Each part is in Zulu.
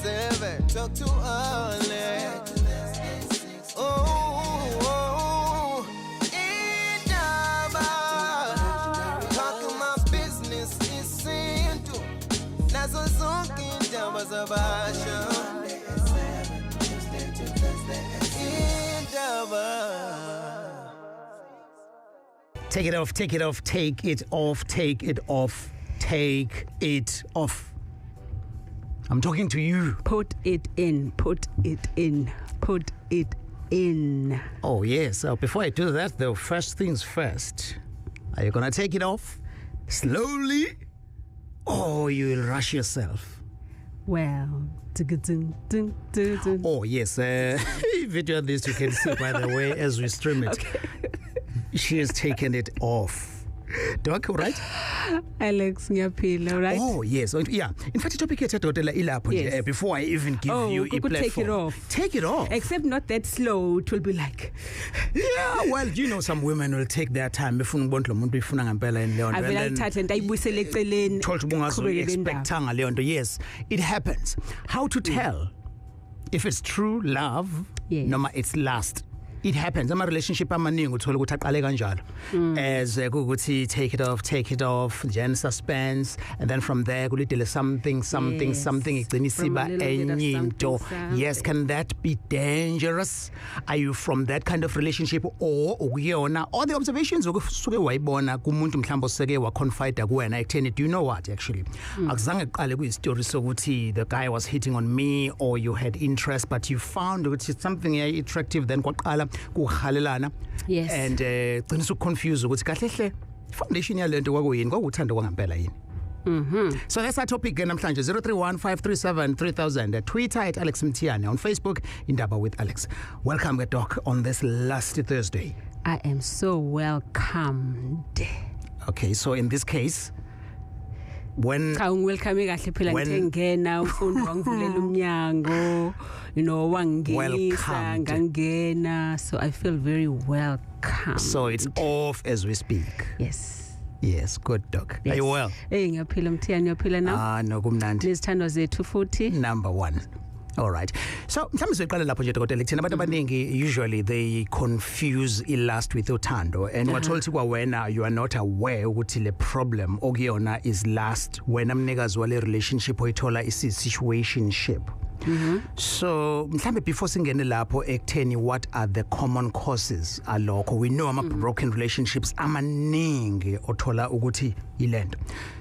7. Talk to Alex. Oh, oh, indaba. Talk my business isintu. Nazo zonke indaba zabasha. Indaba. Take it off, take it off, take it off, take it off, take it off. I'm talking to you. Put it in, put it in, put it in. Oh, yes. Before I do that, though, first things first. Are you going to take it off slowly or you will rush yourself? Well, dun, dun, dun. Oh, yes. Video this you can see, by the way, as we stream it. Okay. She has taken it off. Doc, right? Alex, ngiyaphila, right? Oh, yes. Yeah. In fact, topic yethu dokotela ilapho nje Yes. before I even give Oh, you a could platform. take it off. Take it off. Except not that slow, it will be like Yeah, well, you know some women will take their time befuna ukubona lo muntu uyifuna ngempela yini leyo nto. avela And then ayithathe and ayibuyisele eceleni. thola ukuthi Qhubeke le ndaba. ubungazoyi-expectanga leyo nto. Yes, it happens. How to tell if it's true love Yes. noma it's lust? It happens. Ama relationship amaningi uthola ukuthi aqale kanjalo. As kuwukuthi take it off, then suspense, and then from there kulidele something something Yes. something igcina From a isiba little bit of enye into. something, Yes, something. can that be dangerous? Are you from that kind of relationship or ukuyona or the observations okusuke wayibona kumuntu mhlawumbe oseke waconfide kuwena ekutheni, do you know what, actually akuzange kuqale kuyistory sokuthi the guy was hitting on me or you had interest, but you found ukuthi it's something attractive, then kwaqala kuhalelana. Yes. And gcina usuconfuse ukuthi kahle hle foundation yalento kwakuyini, kwakuthanda kwangempela yini. So that's our topic namhlanje. 0315373000, Twitter at Alex Mthiyane, on Facebook Indaba with Alex. Welcome, Doc, on this last Thursday. I am so welcomed. Okay, so in this case when Cha, ungiwelcome kahle phela. Ngithe ngena uMfundo wangivulela umnyango, you know, wangingenisa, Welcomed. ngangena, so I feel very welcome. So it's off as we speak. Yes. Yes, good, Doc. Yes. Are you well? Eh, ngiyaphila Mthiyane, uyaphila na? Ah, no, kumnandi. Nezithandwa zethu futhi. Number 1. All right. So mhlawumbe siqale lapho nje dokotela, kuthina abantu abaningi usually they confuse ilust with uthando, and wathola ukuthi kwawena you are not aware ukuthi le problem okuyona is lust, wena mnikazi wale relationship oyithola isi situationship. So mhlambe before singene lapho ekutheni what are the common causes alokho, we know ama broken relationships amaningi othola ukuthi ilento.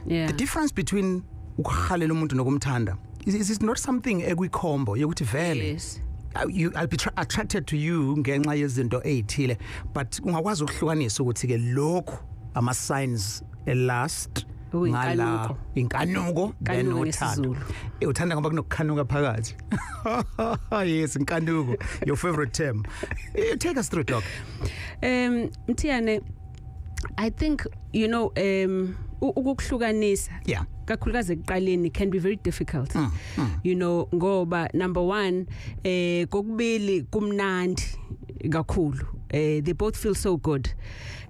Yeah. The difference between ukuhalela umuntu nokumthanda is it not something ekwikhombo yokuthi vele Yes. I'll be attracted to you ngenxa yezinto ezithile, but ungakwazi ukuhlukanisa ukuthi ke lokhu ama signs elast Okuyinkanuko. Inkanuko then Inkanuko uthando. ngesiZulu. Uthanda ngoba kunokukhanuka phakathi. Yes, inkanuko, your favorite term. Take us through, Doc. Mthiyane, I think you know ukuhlukanisa kakhulukazi ekuqaleni can be very difficult. You know, ngoba number 1, kokubili kumnandi kakhulu. They both feel so good.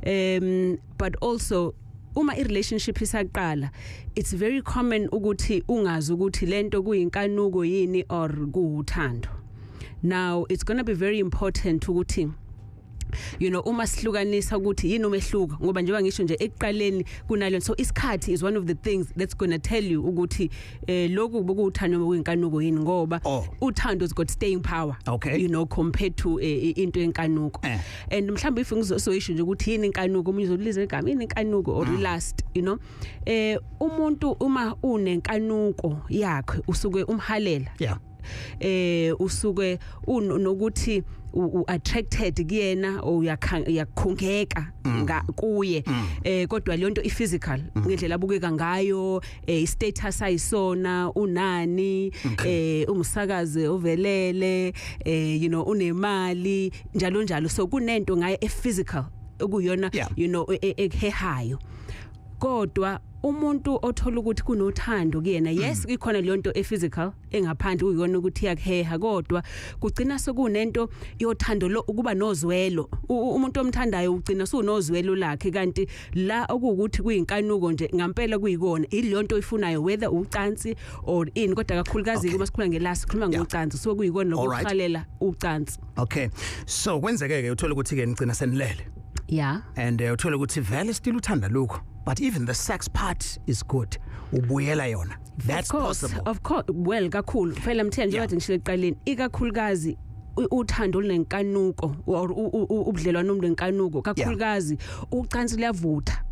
But also uma i relationship isaqala, it's very common ukuthi ungazi ukuthi lento kuyinkanuko yini or kuuthando. Now it's going to be very important ukuthi, you know, uma sihlukanisa ukuthi yini umehluko, ngoba njengoba ngisho nje ekuqaleni kunalo, so isikhathi is one of the things that's going to tell you ukuthi lokhu bokuthando noma kuyinkanuko yini, ngoba uthando has got staying power, you know, compared to into enkanuko. And mhlawumbe if ngizoyisho nje ukuthi yini inkanuko, omunye uzoliza igama yini inkanuko or lust, you know, umuntu uma unenkanuko yakhe usuke umhalela. Usuke unokuthi attracted kuyena or uyakhungeka kuye, kodwa leyo nto i physical ngendlela abukeka ngayo, i status ayisona, unani, umsakazi ovelele, you know, unemali njalo njalo, so kunento ngaye e physical okuyona, you know, ehehayo. Kodwa umuntu othola ukuthi kunothando kuyena, yes, ikhona leyo nto e-physical engaphandle, uyona ukuthi iyakuheha, kodwa kugcina sekunento yothando lo, ukuba nozwelo. Umuntu omthandayo ugcina sunozwelo lakhe, kanti la okuwukuthi kuyinkanuko nje ngampela, kuyikona ileyo nto oyifunayo, whether ucansi or ini, kodwa kakhulukazi uma sikhuluma nge-lust, sikhuluma ngocansi, so kuyikona lokuhalela ucansi. Okay, so kwenzeke ke uthola ukuthi ke nigcina senilele. And uthola ukuthi vele still uthanda lokho, but even the sex part is good, ubuyela yona. That's Of course, possible. Of course, well, kakhulu phela, Mthiyane, njengoba ngishilo ekuqaleni, ikakhulukazi uthando olunenkanuko or ubudlelwano obunenkanuko, kakhulukazi ucansi liyavutha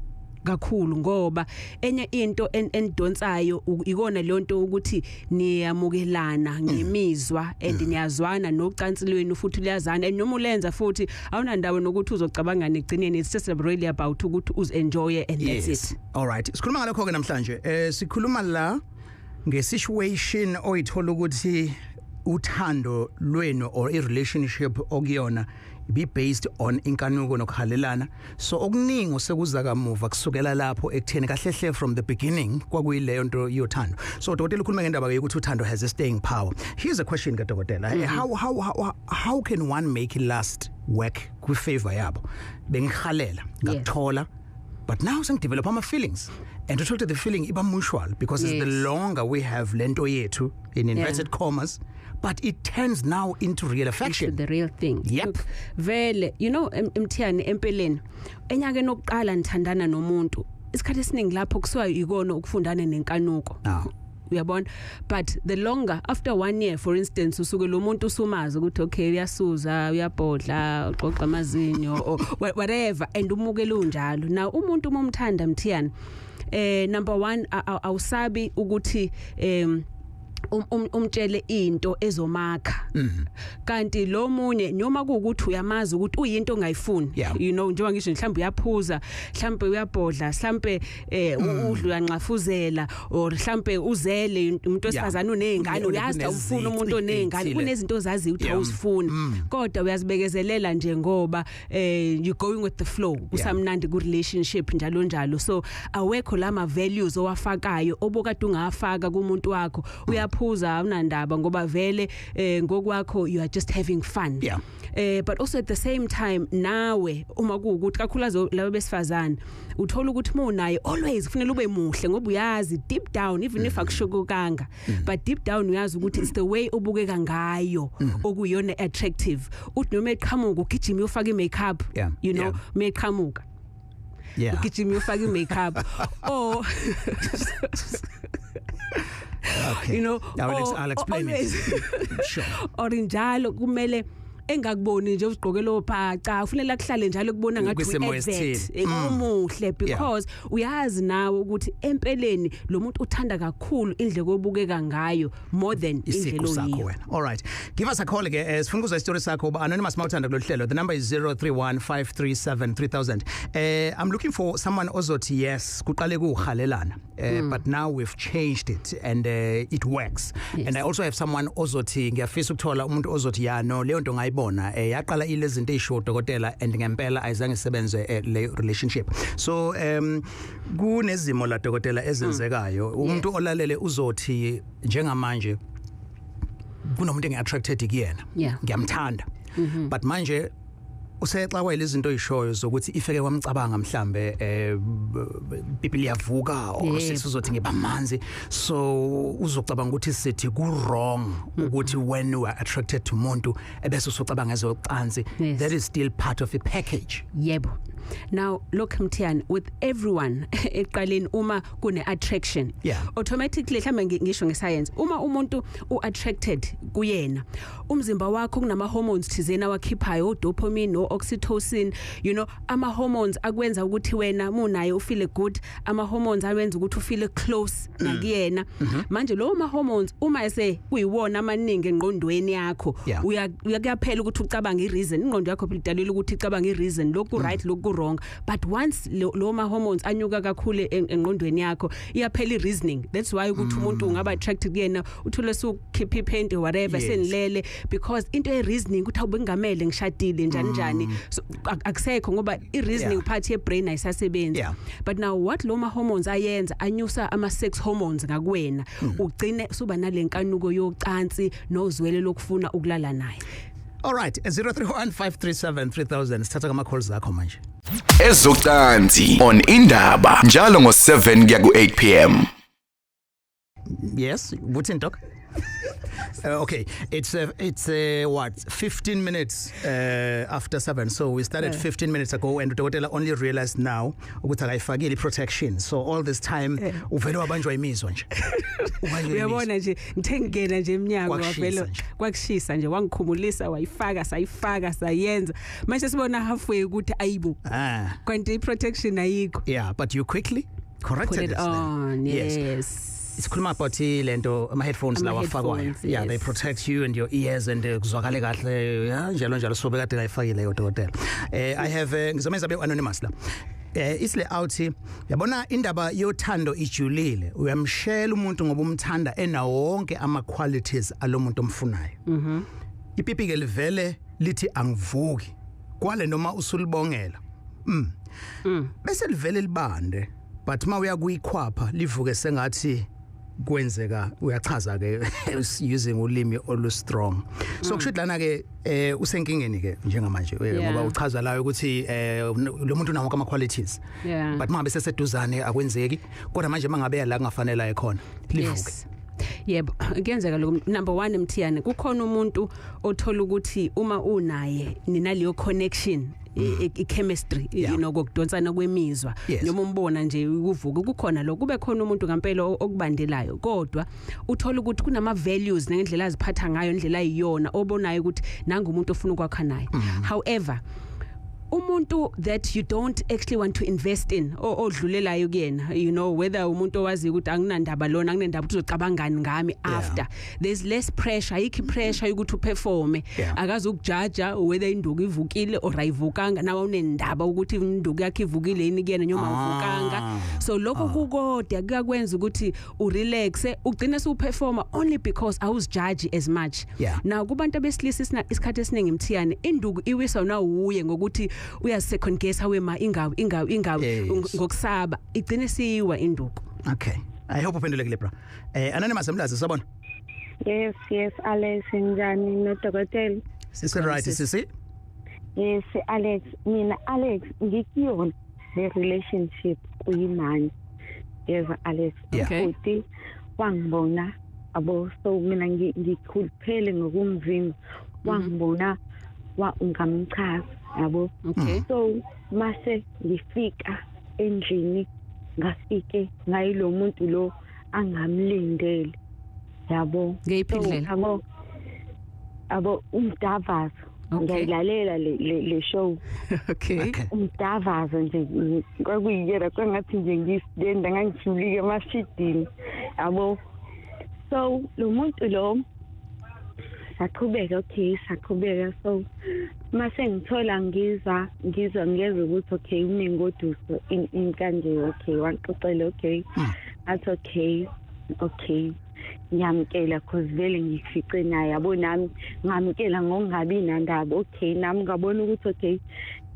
kakhulu, ngoba enye into enidonsayo ikona leyo nto ukuthi niyamukelana ngemizwa and niyazwana nocansi lwenu futhi liyazana, and noma ulenza futhi awunandawo nokuthi uzocabanga negcineni. It's just really about ukuthi uzi-enjoy and that's it. All right, sikhuluma ngalokho ke namhlanje. Sikhuluma la nge-situation oyithola ukuthi uthando lwenu or i relationship okuyona be based on inkanuko nokuhalelana. So okuningi osekuza kamuva kusukela lapho ekutheni kahle hle from the beginning kwakuyileyo nto yothando. So dokotela, ukhuluma ngendaba ke ukuthi uthando has a staying power. Here's a question kadokotela. How can one make it last work kwi favor yabo? Bengihalela, ngakuthola, but now sengidevelop ama feelings, and to talk to the feeling iba mutual, because it's the longer we have lento yethu in inverted commas, but it turns now into real affection. Into the real thing. Yep. Look, vele, Mthiyane, empeleni enyakeni okuqala nithandana nomuntu, isikhathi esiningi lapho kusuka ikona ukufundana nenkanuko. Uyabona, but the longer, after one year for instance, usuke lo muntu usumazi ukuthi okay, uyasuza, uyabhodla, uxoxa amazinyo or whatever, and umukele unjalo. Now umuntu uma umthanda, Mthiyane, number 1, awusabi ukuthi umtshele into ezomakha, kanti lo munye noma kuukuthi uyamazi ukuthi uyinto ongayifuni, njengoba ngisho, mhlawumbe uyaphuza, mhlawumbe uyabhodla, mhlawumbe udla uyanxafuzela, or mhlawumbe uzele umuntu wesifazane unezingane, uyazi awufuna umuntu onezingane, kunezinto ozaziyo ukuthi awuzifuni, kodwa uyazibekezelela nje ngoba you going with the flow, kusamnandi ku relationship njalo njalo. So awekho lama values owafakayo obokade ungafaka kumuntu wakho. Uyaphuza, awunandaba ngoba vele ngokwakho you are just having fun. But also at the same time nawe uma kuukuthi kakhulukazi labo besifazane, uthola ukuthi uma unaye always kufanele ube muhle, ngoba uyazi deep down, even if akushokokanga, but deep down uyazi ukuthi it's the way obukeka ngayo okuyona attractive. Uthi noma eqhamuka ugijima uyofaka i-makeup, meqhamuka ugijima uyofaka i-makeup or Okay. I'll explain always it. Sure. Or njalo kumele engakuboni nje uzigqoke lo phaca, ufanele kuhlale njalo kubona ngathi Kwisimo u-advert esithile. Umuhle, because uyazi nawe ukuthi empeleni lo muntu uthanda kakhulu indlela obukeka ngayo more than Isiqu indlela sakho oyiyo. wena. All right, give us a call ke, sifuna ukuzwa isitori sakho ba anonymous mawuthanda kulolu hlelo. The number is 0315373000. I'm looking for someone ozothi yes, kuqale kuhalelana, but now we've changed it and it works. And I also have someone ozothi ngiyafisa ukuthola umuntu ozothi ya, no, leyo nto ngayibona, yaqala ile zinto ezisho dokotela and ngempela ayizange isebenze le relationship. So kunezimo la, dokotela, ezenzekayo. Umuntu olalele uzothi njengamanje kunomuntu engi-attracted kuyena, ngiyamthanda, but manje usexakwa lezi zinto oyishoyo zokuthi ifeke wamcabanga mhlambe pipi liyavuka or sithi uzothi ngibamanzi, so uzocabanga ukuthi sithi ku wrong ukuthi when you are attracted to umuntu ebese usocabanga ezocansi. That is still part of a package. Yebo. Now look, Mthiyane, with everyone eqaleni uma kune attraction, automatically, mhlambe ngisho nge-science, uma umuntu u-attracted kuyena, umzimba wakho kunama hormones thizeni awakhiphayo, dopamine no oxytocin, ama hormones akwenza ukuthi wena munaye ufeel good, ama hormones awenza ukuthi ufeel close nakuyena. Manje lo ma hormones uma ese kuyiwona amaningi engqondweni yakho, uyakuyaphela ukuthi ucabange i-reason. Ingqondo yakho phela idalelwe ukuthi icabange i-reason, lokhu right, lokhu wrong, but once lo ma hormones anyuka kakhulu engqondweni yakho, iyaphela i-reasoning. That's why ukuthi umuntu ungaba attracted kuyena, uthole sukhipha iphenti, whatever, senilele, because into ye reasoning ukuthi awubengamele ngishadile njani njani. Kanjani? So akusekho ngoba i reasoning part ye brain ayisasebenzi. But now what lo ma hormones ayenza, anyusa ama sex hormones ngakuwena, ugcine suba nalenkanuko yocansi nozwele lokufuna ukulala naye. All right, 0315373000, sithatha ama calls akho manje. Ezocansi on Indaba njalo ngo7 kuya ku8 pm. Yes, what's doc? Okay, it's what, 15 minutes after 7. So we started 15 minutes ago and udokotela only realized now ukuthi akayifakile protection. So all this time uvele wabanjwa imizwa nje. Ubanjwe. Uyabona nje, ngithe ngena nje eminyango, wavele kwakushisa nje, wangikhumulisa, wayifaka, sayifaka, sayenza. Manje sibona halfway ukuthi ayibo. Kanti i-protection ayikho. Yeah, but you quickly corrected Put it on. Yes. Yes. Sikhuluma about lento ama headphones lawa afakwayo. Yeah, they protect you and your ears and kuzwakale kahle, yeah, njalo njalo. So bekade ngayifakile yodokotela. I have, ngizomenza be anonymous la. Isle out, yabona, indaba yothando ijulile. Uyamshela umuntu ngoba umthanda, enawo wonke ama qualities alomuntu omfunayo. Ipipi ke livele lithi angivuki kwale noma usulibongela. Bese livele libande, but mawuya kuyikhwapha livuke sengathi kwenzeka. Uyachaza ke using ulimi olu strong, so kusho lana ke usenkingeni ke njengamanje, ngoba uchaza la ukuthi lo muntu unawo ama qualities, but mangabe seseduzane akwenzeki, kodwa manje mangabe la kungafanele ayikhona livuke. Yes. Yebo, kuyenzeka lokho. Number 1, Mthiyane, kukhona umuntu othola ukuthi uma unaye ninaleyo connection, i-chemistry, kokudonsana kwemizwa, noma umbona nje ukuvuka kukhona lokho. Kube khona umuntu ngempela okubandelayo, kodwa uthola ukuthi kunama values ngendlela aziphatha ngayo, indlela ayiyona, obonayo ukuthi nanga umuntu ofuna ukwakha naye. However, umuntu that you don't actually want to invest in, odlulelayo kuyena, whether umuntu owazi ukuthi anginandaba lona, anginendaba ukuthi uzocabangani ngami after, there's less pressure, ayikho pressure ukuthi uperforme. Akazi ukujaja whether induku ivukile or ayivukanga, nawe unendaba ukuthi induku yakhe ivukile yini kuyena noma uvukanga. So lokho kukodwa kuyakwenza ukuthi urelaxe, ugcine usuperforma only because awuzijaji as much. Now kubantu abesilisa, isikhathi esiningi, Mthiyane, induku iwisa nawuye ngokuthi uya second guess, hawe ma, ingawe ingawe ingawe, ngokusaba igcine siyiwa induku. Okay, I hope uphendulekile, bra. Anonymous Mlazi, sabona. Yes, Alex, njani nodokotela? Sisi right, sisi. Yes, Alex, mina Alex ngikuyona le relationship kuyimanje. Yes, Alex. Uthi wangibona abo, so mina ngikhuluphele ngokumzimba, wangibona wa ngamchaza yabo. So mase ngifika endlini, ngafike ngayilo muntu lo angamlindele yabo. Ngeyiphi indlela? Yabo, umdavazo. Ngiyayilalela le show. Umdavazo nje kwakuyiyera kwangathi nje ngisidenda, ngangijulike emashidini yabo. So lo muntu lo saqhubeka, okay, saqhubeka. So mase ngithola ngizwa ngezwe ukuthi okay, unengoduso in kanje, okay, wangixoxela, okay, athi okay, ngiyamkela cause vele ngifice naye yabo, nami ngamkela ngokungabi nandaba. Okay, nami ngabona ukuthi okay,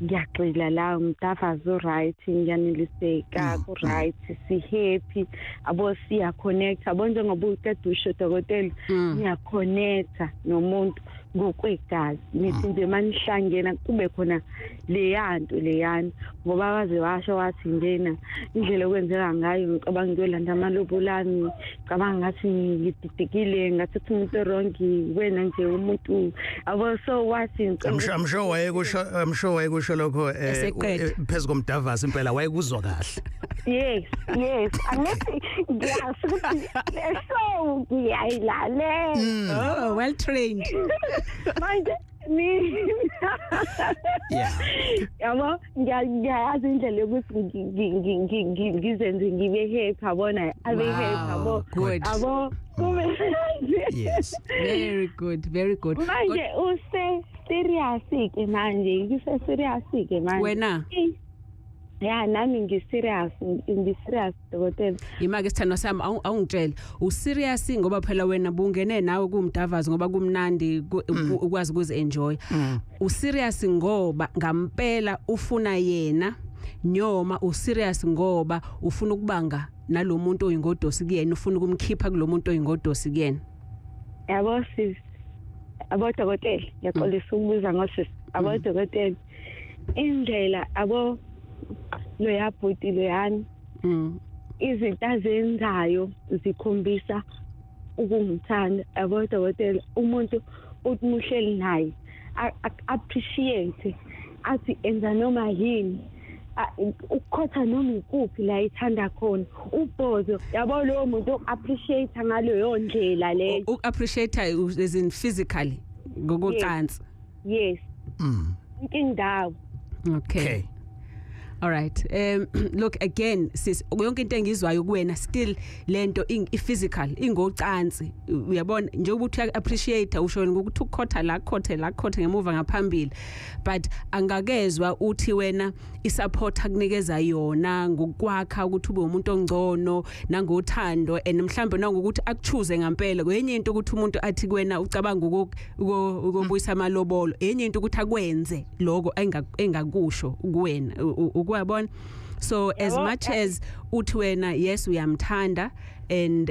ngiyagxila la, umdavazo right, ngiyaneliseka, ku right, si happy abo, siya connect abo, njengoba uqeda usho dokotela, ngiya connect nomuntu ngokwegazi. Nithi nje manihlangena kube khona leyanto leyana, ngoba waze washo wathi njena indlela okwenzeka ngayo, ngicabanga ngiyolanda amalobolo ami, ngicabanga ngathi ngididikile, ngathi umuntu wrong wena nje umuntu abo. So wathi I'm sure wayekusho lokho phezu komdavazo impela, wayekuzwa kahle. Yes, angithi ngiyazi ukuthi le show ngiyayilalela. Oh, well trained. Manje yabo, ngiyayazi indlela yokuthi ngizenze ngibe happy, yabona, abe happy yabo. Yabo kube. Yes. Very good, very good. Manje use serious ke manje, ngise serious ke manje. Wena? Ya, nami ngi-serious, ngi-serious, dokotela. Ima ke, sithando sami, awungitshele, u-serious ngoba phela wena bungene nawe kumdavazo ngoba kumnandi, ukwazi ukuzi enjoy. U-serious ngoba ngampela ufuna yena, noma u-serious ngoba ufuna ukubanga nalomuntu oyingodosi kuyena, ufuna ukumkhipha kulomuntu oyingodosi kuyena? Yabo sis, abo dokotela, ngiyaxolisa ukubuza ngosisi, abo dokotela, indlela abo loya bhuti loyani, izinto azenzayo zikhombisa ukungithanda, yabo dokotela. Umuntu uthi muhleli naye appreciate, athi enza noma yini, ukukhotha noma ikuphi la ithanda khona, ubhozo, yabo, lowo muntu appreciate ngaleyo ndlela leyo. Uku-appreciate as in physically, ngokocansi? Yes. Indawo. Okay. All right. Look again, sis, yonke into engizwayo kuwena still lento i physical, ingocansi. Uyabona, njengoba uthi appreciate, usho ngokuthi ukukhotha la, khothe la, khothe ngemuva, ngaphambili. But angakezwa uthi wena i-support akunikeza yona ngokwakha ukuthi ube umuntu ongcono nangothando, and mhlambe nangokuthi akuchoose ngempela. Kwenye into ukuthi umuntu athi kuwena ucabanga ukubuyisa amalobolo, enye into ukuthi akwenze lokho engakusho kuwena, ukuyabona. So as much as uthi wena yes, uyamthanda and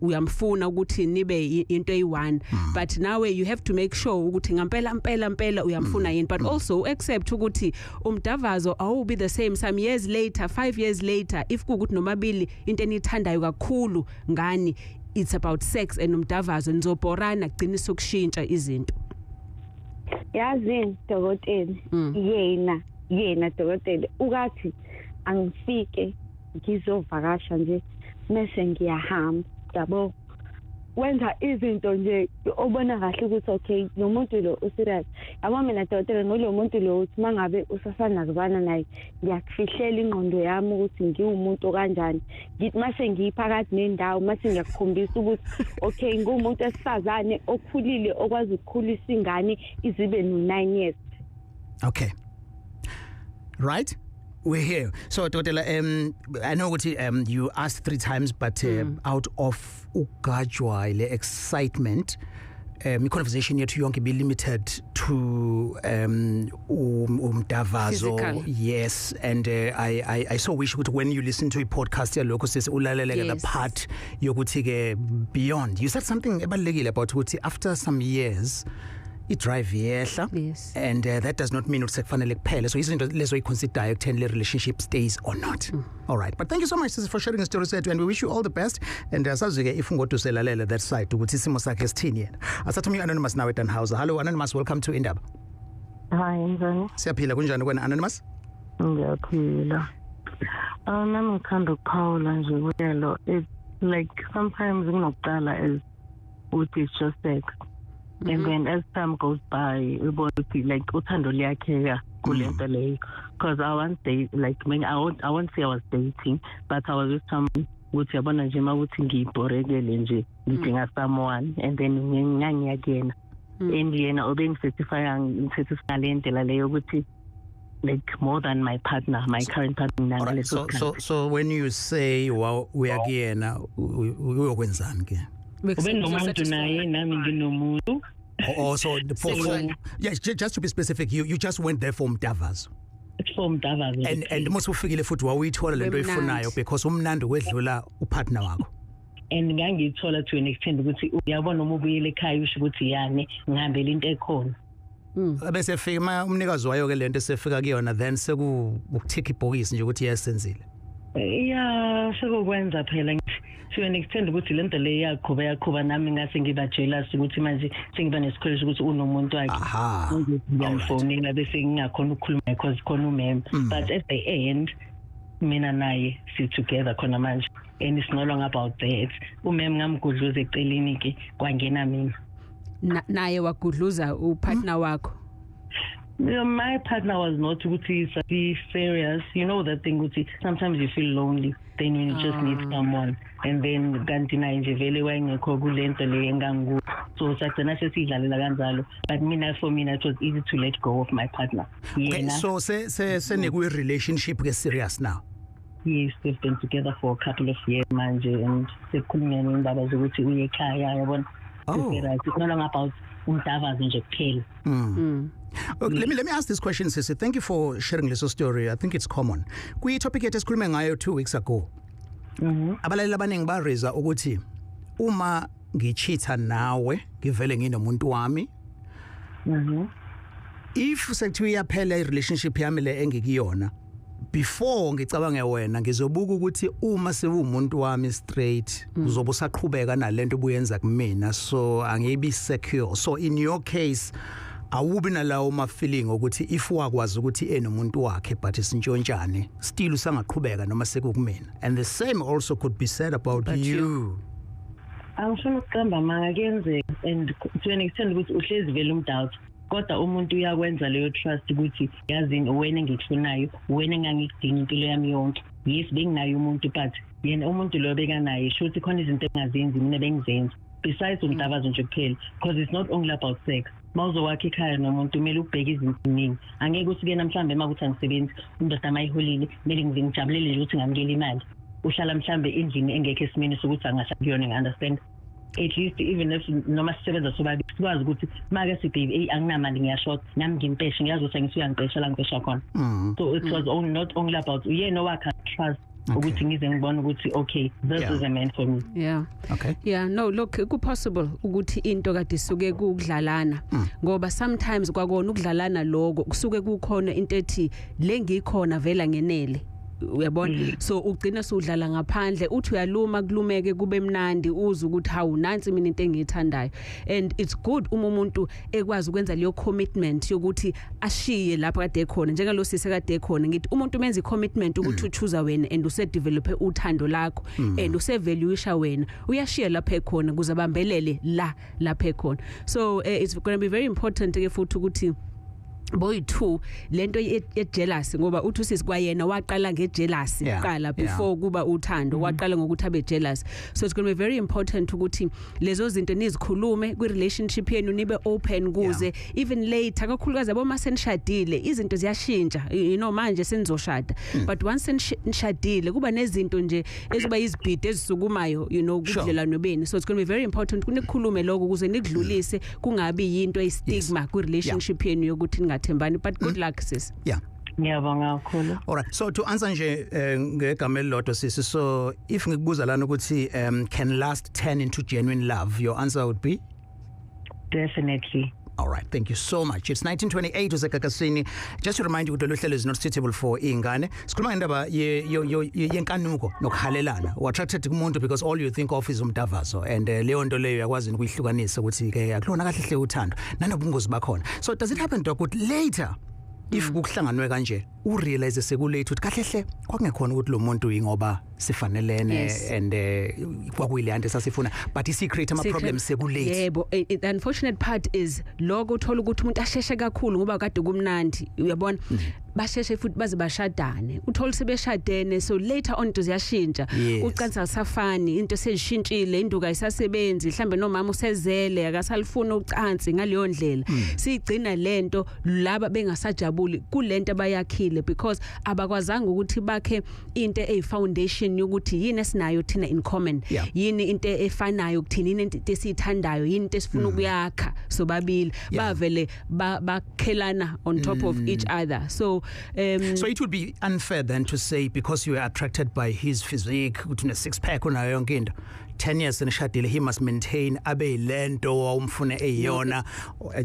uyamfuna ukuthi nibe into eyi-one, but nawe you have to make sure ukuthi ngempela mpela mpela uyamfuna yini, but also accept ukuthi umdavazo awubi the same some years later, 5 years later, if kukuthi nomabili into enithandayo kakhulu ngani it's about sex and umdavazo, nizobhorana, kugcina sokushintsha izinto. Yazini dokotela, yena dokotela ukathi angifike ngizovakasha nje mase ngiyahamba, yabo. Wenza izinto nje obona kahle ukuthi okay, lo muntu lo userious, yabo. Mina dokotela, ngolo muntu lo uthi mangabe usasanda kubana naye, ngiyakufihlela ingqondo yami ukuthi ngiwumuntu kanjani. Ngithi mase ngiyiphakathi nendawo, mase ngiyakukhombisa ukuthi okay, ngumuntu esifazane okhulile, okwazi ukukhulisa ingane izibe no 9 years. Okay. Right? We're here. So Dokotela, I know ukuthi you asked three times, but out of ugajwa le excitement, i-conversation yethu yonke be limited to umdavazo. Physical. Yes, and I so wish ukuthi when you listen to a podcast yalokho, sisi, ulalele the part yokuthi ke beyond. You said something ebalulekile about ukuthi after some years i-drive yehla and that does not mean ukuthi sekufanele kuphele. So izinto lezo oyiconsider ekutheni le relationship stays or not. All right, but thank you so much, sis, for sharing the story sethu, and we wish you all the best, and sazi ke if ungoduselalela that side ukuthi isimo sakhe sithini yena. Asathe omunye anonymous nawe, Danhauser. Hello anonymous, welcome to Indaba. Hi, njani? Siyaphila, kunjani kwena, anonymous? Ngiyaphila. Nami ngithanda ukuphawula nje kuyelo. It's like sometimes kunokuqala as ukuthi it's just sex. And then as time goes by, ubona ukuthi like uthando liyakheka kulento leyo. Because I once date, like when I won't say I was dating, but I was with someone ukuthi yabona nje mawuthi ngibhorekele nje, ngidinga someone, and then ngangiya kuyena. And yena ubengisatisfy, ngisatisfy le ndlela leyo ukuthi like more than my partner, my current partner. All right. So when you say, well, uyakuyena, uyokwenzani ke? Ube nomuntu naye, nami nginomuntu. Oh, so for yes, just to be specific, you just went there for umdavazo. It's for umdavazo. And mase ufikile futhi wawuyithola lento oyifunayo, because umnandi wedlula upartner wakho. And ngangiyithola to an extent ukuthi uyabona uma ubuyele ekhaya usho ukuthi yani ngihambele into ekhona. Bese fika umnikazi wayo ke lento, esefika kuyona, then seku ukuthika ibhokisi nje ukuthi yesenzile. Yeah, sekukwenza phela ngithi to an extent ukuthi lento le yaqhuba yaqhuba, nami ngase ngiba jealous ukuthi manje sengiba nesikhwele ukuthi unomuntu wakhe. Ngiyamfonela bese ngingakhona ukukhuluma because khona umem, but at the end mina naye si together khona manje, and it's no longer about that. Umem ngamgudluza eceleni ke, kwangena mina. Naye wagudluza upartner wakho? My partner was not ukuthi be serious. You know that thing ukuthi sometimes you feel lonely, then you just need someone, and then kanti naye nje vele wayengekho kulento le engangu, so sagcina sesidlalela kanjalo. But mina, for mina, it was easy to let go of my partner. Okay, so se se senikwi relationship ke serious now? Yes, we've been together for a couple of years manje, and sekukhulunywa ngendaba zokuthi uye ekhaya, yabona. It's no longer about umdavazo nje kuphela. Okay, let me ask this question, Sisi. Thank you for sharing this story. I think it's common. Kuyi topic yethu esikhulume ngayo 2 weeks ago. Abalaleli abaningi ba raise ukuthi uma ngicheata nawe ngivele nginomuntu wami. If sekuthiwa iyaphela i relationship yami le engikuyona, before ngicabange wena ngizobuka ukuthi uma sewumuntu wami straight uzobe usaqhubeka nalento obuyenza kumina, so angibi secure. So in your case awubi nalawo ma feeling ukuthi if wakwazi ukuthi enomuntu wakhe but isintshontshane still usangaqhubeka noma sekukumina, and the same also could be said about you. Angifuni ukuqamba manga, kuyenzeka, and to an extent ukuthi uhlezi vele umdoubt, kodwa umuntu uyakwenza leyo trust ukuthi yazini wena engikufunayo, wena engangikudinga impilo yami yonke. Yes, benginayo umuntu, but yena umuntu lo bekanaye shuthi khona izinto engazenzi mina bengizenza besides umdavazo nje kuphela, because it's not only about sex. Mawuzowakha ekhaya nomuntu kumele ubheke izinto eziningi. Angeke uthi kena mhlambe makuthi angisebenzi, indoda mayiholile kumele ngijabulele nje ukuthi ngamukela imali. Uhlala mhlambe endlini engekho esimeni sokuthi angahlala kuyona, ngi-understand. At least even if noma sisebenza sobabili sikwazi ukuthi make sibaby, hey, anginamali, ngiyashort, nami ngimpeshe, ngiyazi ukuthi ngisuya ngipesha la ngipesha khona. So it was not only about yena owakha trust ukuthi ngize ngibone ukuthi okay, this is a man for me. Yeah. Okay. Yeah, no, look, ku possible ukuthi into kade isuke kudlalana, ngoba sometimes kwakona ukudlalana lokho kusuke kukhona into ethi le ngikhona vela ngenele, uyabona. So ugcina sudlala ngaphandle, uthi uyaluma kulumeke kube mnandi, uze ukuthi hawu nansi mina into engiyithandayo. And it's good uma umuntu ekwazi ukwenza leyo commitment yokuthi ashiye lapha kade ekhona, njengalo sisi kade ekhona. Ngithi umuntu menza i-commitment ukuthi uchoose wena and usedevelope uthando lakho and usevalueisha wena, uyashiya lapha ekhona kuze abambelele la lapha ekhona. So it's going to be very important ke futhi ukuthi boy 2 lento ye jealousy, ngoba uthi usisi kwayena waqala nge jealousy kuqala before kuba uthando, waqala ngokuthi abe jealous. So it's going to be very important ukuthi lezo zinto nizikhulume kwi relationship yenu, nibe open kuze even later, kakhulukazi aboma senishadile izinto ziyashintsha, you know, manje senizoshada, but once senishadile kuba nezinto nje eziba izibhidi ezisukumayo, you know, kubudlelwano benu. So it's going to be very important kunikhulume lokho ukuze nikudlulise, kungabi yinto eyi stigma kwi relationship yenu yokuthi ningathembani. But good luck, sis. Yeah. Ngiyabonga kakhulu. All right. So to answer nje ngegama elilodwa, sisi, so if ngikubuza lana ukuthi can lust turn into genuine love, your answer would be? Definitely. All right, thank you so much. It's 1928 usegagasini. Just to remind you ukuthi lolu hlelo is not suitable for ingane. Sikhuluma ngendaba yenkanuko nokuhalelana. U attracted kumuntu because all you think of is umdavazo, and leyo nto leyo uyakwazi ukuyihlukanisa ukuthi ke akulona kahle hle uthando nanobungozi bakhona. So does it happen, doc, ukuthi later if kuhlanganwe kanje u realize sekulate ukuthi kahle hle kwakungekhona ukuthi lo muntu ingoba sifanelene and kwakuyile nto sasifuna, but isi create ama problems sekulate? Yebo, the unfortunate part is lokho uthola ukuthi umuntu asheshe kakhulu ngoba kade kumnandi, uyabona, basheshe futhi baze bashadane, uthola sebeshadene, so later on into ziyashintsha, ucansi alisafani, into sezishintshile, induka ayisasebenzi, mhlambe nomama usezele akasalifuna ucansi ngaleyo ndlela. Sigcina lento laba bengasajabuli kulento abayakhile because abakwazanga ukuthi bakhe into eyi foundation yokuthi yini esinayo thina in common, yini into efanayo kuthina, yini into esiyithandayo, yini into esifuna ukuyakha sobabili, bavele bakhelana on top of each other. So so it would be unfair then to say because you are attracted by his physique, ukuthi une six pack unayo yonke into, 10 years senishadile, he must maintain abe lento awumfune eyona.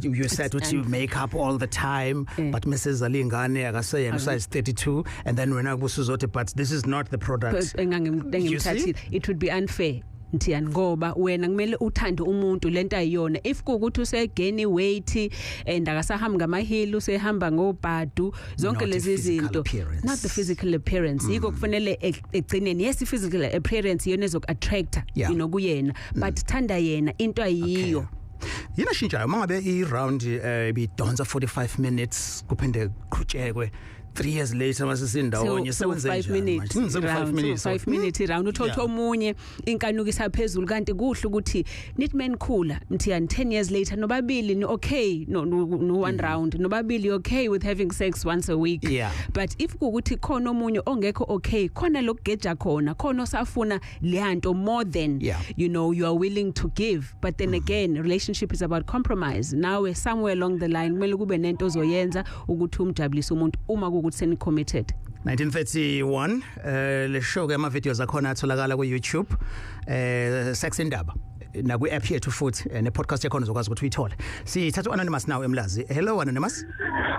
You said ukuthi you make up all the time, but Mrs Alingane akaseyena size 32, and then wena kusuzothi but this is not the product. Engangimthathile. It would be unfair Mthiyane, ngoba wena kumele uthande umuntu lento ayiyona. If kuukuthi usegain weight and akasahambi ngamahili, usehamba ngobhadu, zonke lezi zinto, not the physical appearance. Yiko kufanele egcineni, yes, physical appearance iyona ezoku attract, you know, kuyena, but thanda yena into ayiyo. Yini ashintshayo mangabe i round ibidonsa 45 minutes, kuphinde qhutshekwe 3 years later masesindawonye, sewenze njani manje? 5 minutes, 5 minutes round, uthotha omunye, inkanuko isaphezulu. Kanti kuhle ukuthi nithi menikhula, Mthiyane, 10 years later nobabili ni okay no one round, nobabili okay with having sex once a week. But if kukuthi khona omunye ongekho okay, khona lokugeja khona, khona osafuna leyanto more than you are willing to give. But then again, relationship is about compromise. Now somewhere along the line kumele kube nento ozoyenza ukuthi umjabulise umuntu uma kukuthi seni committed. 1931. Le show ke, ama videos akhona atholakala ku YouTube, Sex Indaba, na ku app yethu futhi, ne podcast yakhona uzokwazi ukuthi uyithole. Sithatha anonymous now eMlazi. Hello, anonymous.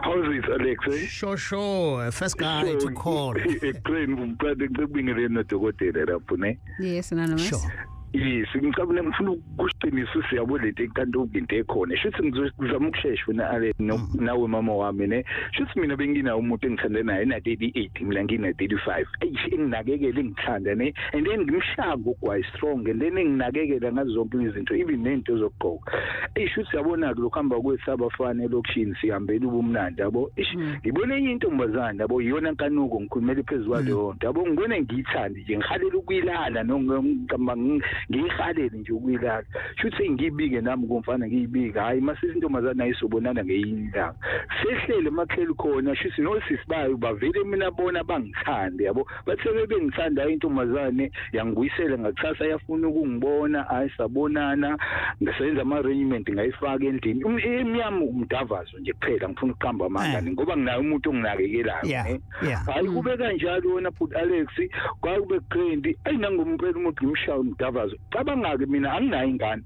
How's it, Alex, eh? Sure, first guy to call. Ekreni ngumqade, ngibingelele nodokotela lapho, ne. Yes, anonymous. Sure. Yes, ngicabanga ngifuna ukuqinisa, siyabo, lento enkanto, into ekhona. Shuthi ngizozama ukushesha wena Ale nawe mama wami, ne. Shuthi mina benginawo umuntu engithanda naye na 38, mina ngina 35. Eish, enginakekele, ngithanda, ne. And then ngimshaya ngogwayi strong, and then enginakekela ngazo zonke izinto, even nento zokugqoka. Eish, shuthi yabona ke lokuhamba kwethu abafana elokishini, sihambela ubumnandi, yabo. Eish, ngibone enye intombazana, yabo, iyona nkanuko, ngikhulumela phezulu kwaleyo nto. Yabo, ngibone ngiyithande nje, ngihalela ukuyilala, nongicabanga ngiyihalele nje ukuyilala. Shuthi ngiyibike nami kumfana, ngiyibike, hayi, mase intombazana ayisobonana ngeyinye ilanga, sehlele makheli khona. Shuthi nosisi bayo bavele mina bona bangithande, yabo, bathe bengithanda, intombazane yangibuyisela ngakusasa, yafuna ukungibona. Hayi, sabonana, ngasenza ama arrangement, ngayifaka endlini emnyama, umdavazo nje kuphela. Ngifuna ukuqamba amanga ngoba nginayo umuntu onginakekelayo. Hayi, kube kanjalo wona futhi, Alex, kwakube grand. Ayinangompela umuntu ngimshaya umdavazo. Cabanga-ke, mina anginayo ingane,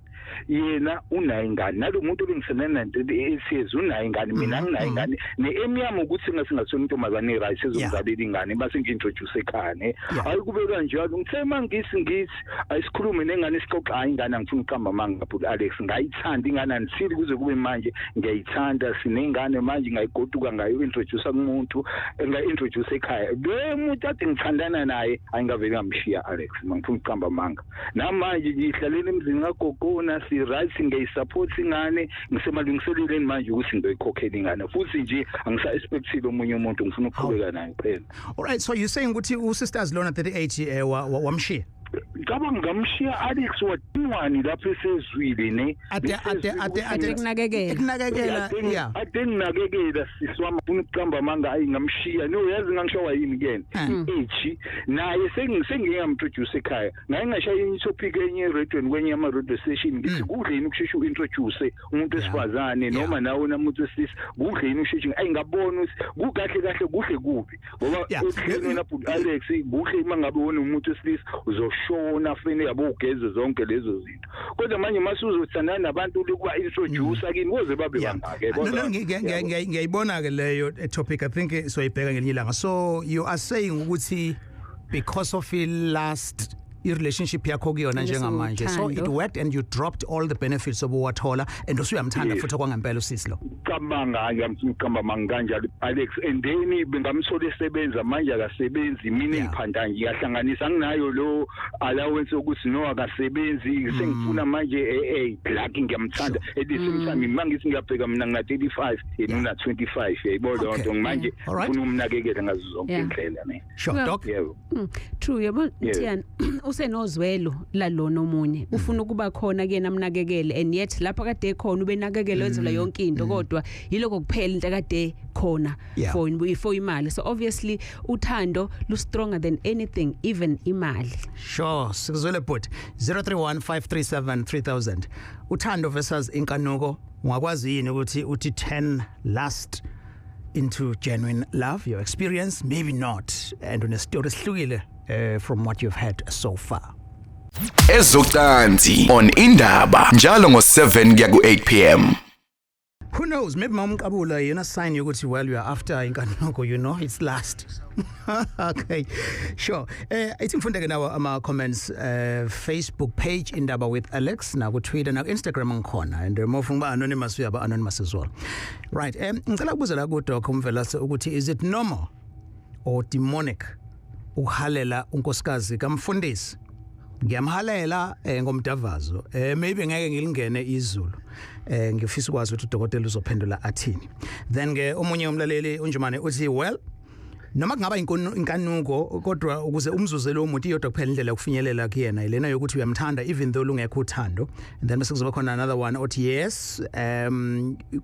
yena unayo ingane, nalo muntu obengisebenza naye 8 years unayo ingane, mina anginayo ingane. Ne-aim yami ukuthi ngasingathola intombazane e-right ezomzalela ingane, base ngi-introduce ekhaya, ne. Hayi, kube kanjalo. Ngithe uma ngithi ayisikhulume nengane, sixoxa, hayi, ingane, angifuni ukuqamba amanga bhuti Alex, ngayithanda ingane until kuze kube manje ngiyayithanda. Sinengane manje, ngayigoduka, ngayo-introduce kumuntu, ngayi-introduce ekhaya. Lo muntu ade ngithandana naye, ayingavele ngamshiya, Alex, mangifuna ukuqamba amanga. Namanje ngihlalela emzini kagogona, si-right, ngiyayisupport ingane, ngisemalungiselelweni manje ukuthi ngizoyikhokhela ingane futhi nje, angisa-expectile omunye umuntu, ngifuna ukuqhubeka naye kuphela. All right, so you saying ukuthi usisters lona 38 wamshiya? Ngicabanga ngamshiya, Alex, wadingwani lapho esezwile, ne. Ade Ekunakekela. Ekunakekela, yeah. Ade nginakekela, sisi wami, ufuna ukuqamba amanga, ayi, ngamshiya. No, yazi ngangishawa yini kuyena? Age naye sengingamintroduce ekhaya, ngaye ngashaya i-topic enye eradweni, kwenye ama-radio station, ngithi kuhle yini ukusheshe u-introduce umuntu wesifazane, noma nawe namuntu wesilisa, kuhle yini usheshe? Ayi, ngabona ukuthi kukahle kahle, kuhle kubi, ngoba ekuhleni wena bhuti Alex, kuhle uma ngabe wona umuntu wesilisa uzoshona fene, yabo, ugeze zonke lezo zinto, kodwa manje mase uzothandana nabantu lokuba introduce kini koze babe bangake. No, ngiyayibona ke leyo topic. I think soyibheka ngelinye ilanga. So you are saying ukuthi because of the last i-relationship yakho kuyona njengamanje, so it worked and you dropped all the benefits obuwathola, and usuyamthanda futhi okwangempela usisi lo? Cabanga, ngiyamqamba manga kanjalo, Alex. And then bengamthola esebenza, manje akasebenzi. Mina ngiphanda, ngiyahlanganisa, anginayo lo allowance yokuthi no, akasebenzi. Sengifuna manje black, ngiyamthanda. At the same time, mangithi ngiyabheka, mina ngina 35, yena una 25, yayibona leyo nto. Manje ngifuna umnakekela ngazo zonke indlela, ne. Sure, doc. Yebo. True, yabo, Mthiyane, usenozwelo lalona omunye, ufuna ukuba khona kuyena, amnakekele, and yet lapha kade khona ubenakekele, wenzelwa yonke into, kodwa yiloko kuphela into akade khona for imali. So obviously uthando lu stronger than anything, even imali. Sure, sikuzwele but 0315373000. Uthando versus inkanuko, ungakwazi yini ukuthi uthi 10 lust into genuine love? Your experience, maybe not, and une story esihlukile from what you've had so far. Ezocansi on Indaba njalo ngo7 kuya ku8 pm. Who knows, maybe mamqabula yena sign yokuthi, well, you are after inkanuko, it's lust. Okay, sure. Ithi ngifunde ke nawo ama comments, Facebook page Indaba with Alex, na ku Twitter na ku Instagram ngikhona, and uma ufuna ukuba anonymous, uyaba anonymous as well. Right, ngicela ukubuza la ku Doc Umvelase ukuthi is it normal or demonic uhalela unkosikazi kamfundisi? Ngiyamhalela ngomdavazo, maybe ngeke ngilingene izulu. Ngifisa ukwazi ukuthi udokotela uzophendula athini. Then ke omunye umlaleli uNjumane uthi, well, noma kungaba inkanuko, kodwa ukuze umzuze lo muntu iyodwa kuphela indlela yokufinyelela kuyena ilena yokuthi uyamthanda, even though lungekho uthando. And then bese kuzoba khona another one othi, yes,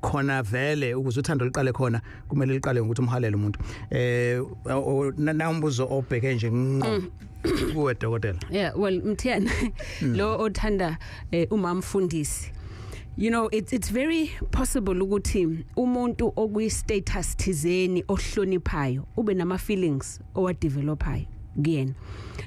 khona vele ukuze uthando liqale khona kumele liqale ngokuthi umhalele umuntu. Na umbuzo obheke nje ngqo kuwe, dokotela. Yeah, well, Mthiyane, lo othanda umamfundisi, it's very possible ukuthi umuntu okwi status thizeni ohloniphayo ube nama feelings owadevelopayo kuyena.